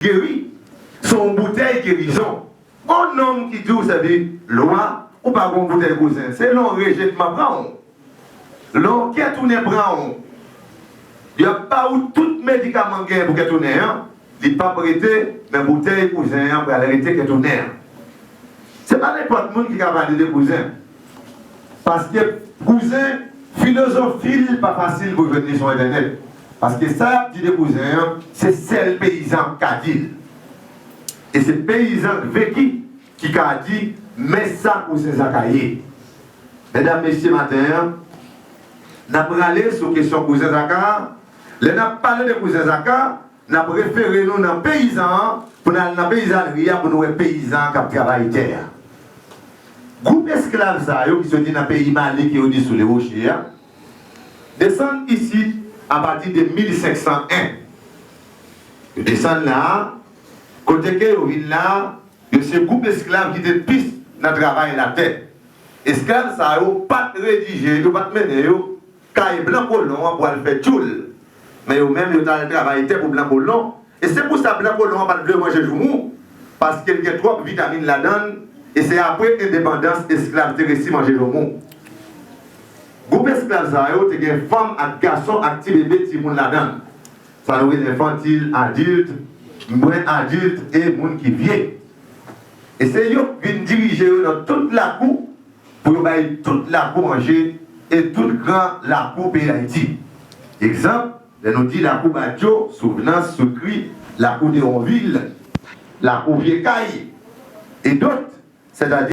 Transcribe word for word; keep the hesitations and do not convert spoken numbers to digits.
geri. Se yon boutèy gerizon. On nonm ki di w sèvi lwa, ou pa gen yon boutèy kouzen. Se lè yon rejetman pran w. Lè yon kè tounen pran w, y ap ba ou tout medikaman gen pou kè tounen an, li p ap rete, men boutèy kouzen an pral rete kè tounen an. Se pa nenpòt moun ki ka pale de kouzen. Paske kouzen, filozofi l pa fasil pou jwenn li sou entènèt. Paske sa y ap di de kouzen an, se sèl peyizan k ka di l. E se peyizan k veki ki ka di, men sa kouzen Zaka ye. Medam, mesye, maten an, n ap rale sou kesyon kouzen Zaka a. Lè n ap pale de kouzen Zaka, n ap refere nou nan peyizan an, pou n al nan peyizanri a, pou nou wè peyizan an k ap travay tè a. Gwoup esklav sa yo ki soti nan peyi Mali ke yo di sou le woche a, desann isit apati de mil senk san en. Yo desann la a, kote ke yo vin la a, yo se gwoup esklav ki te plis nan travay latè. Esklav sa yo pa t redije, yo pa t mennen yo kay blan kolon an pou al fè tchoul. Men yo menm, yo t al travay tè pou blan kolon. E se pou sa blan kolon an pa t vle manje joumou, paske l gen twòp vitamin ladan l, e se apre endepandans esklav te resi manje joumou. Gwoup esklav sa yo te gen fanm ak gason ak ti bebe, timoun ladan l. Sa nou rele enfantil, adilt, mwen adilt e moun ki vye. E se yo k vin dirije yo nan tout lakou pou yo bay tout lakou manje e tout gran lakou peyi Dayiti. Egzanp, lè nou di lakou Badjo, Souvnans, Soukri, lakou Deronvil, lakou Vye Kay, e dòt, sètadi